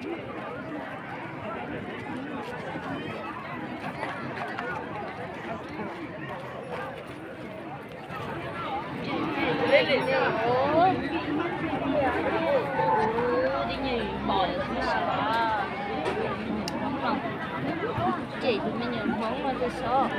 Ces tus me nyuam Hmoob no rau sov.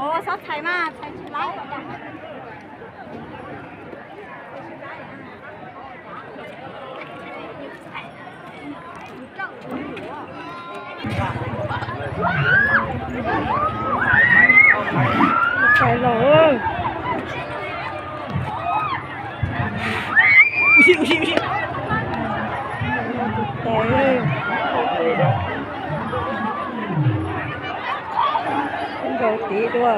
Ua, xob txhais mas txhais tsis laib. Txhais los. Tus tais nkaus tid dua.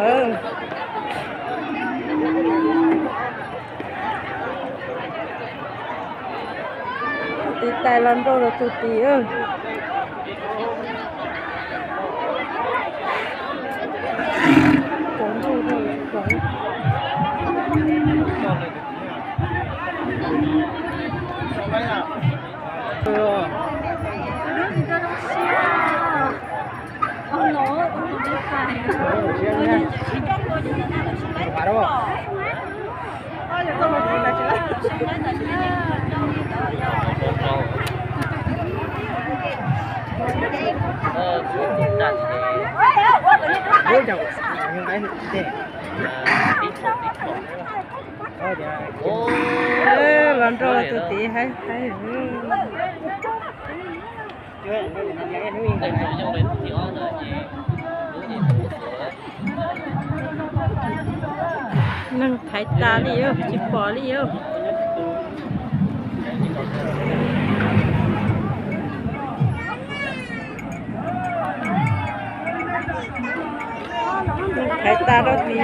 Tus tais los nrau rau tus tid. Los nrau tus tid haib haib. Neeg thaiv tas li, tsis pom li os. Neeg thaiv tas rau tid.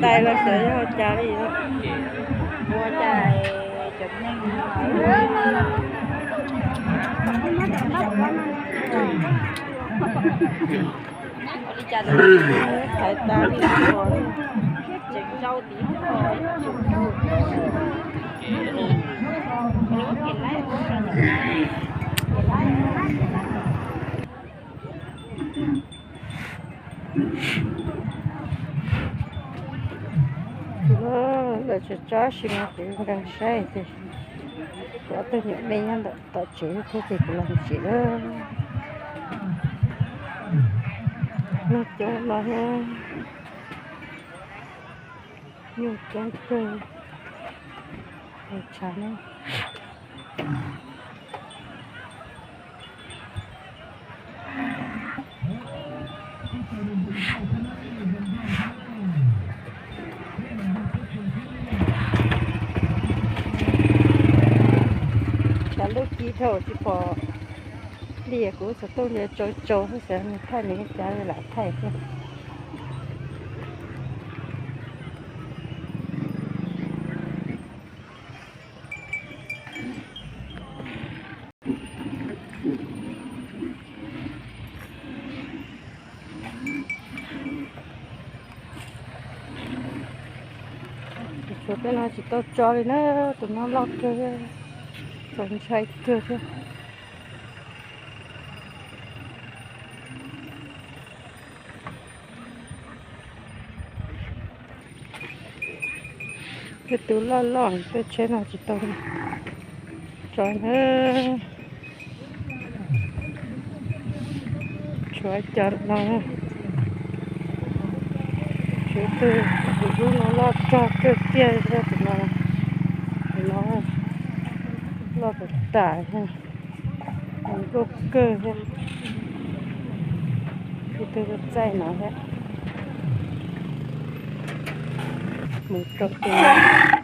Tais los xyov yog ua cas li. Ua cas cov neeg li cas thaiv tas li, tseem nrau tid. Tso tso sis mas kuv nkees saib ces kuv ob tug nyuam me nyob ntawm tom tsev thiab ces kuv los ntsia lawm. Nyuj coob no thiab, nyuj coob kawg, tshav na. Tshav ntuj ci dhau tsis pom li, kuv xov tooj ntsia tsau tsau xwb, xav nws thaij nws cas lam thaij thiab. Tus tshuav tej no tsis tau tso li na, tus no loj kawg, txaus ntshai kawg thiab. Tej tus loj loj tej tsheb no tsis tau tso na. Tshuav cov no, tshuav tus, tus lub no loj tag kawg kiag thiab tus no, tus no loj tas tas thiab, nkauj kawg thiab. Ib tug txaij no thiab, mus rau tus no.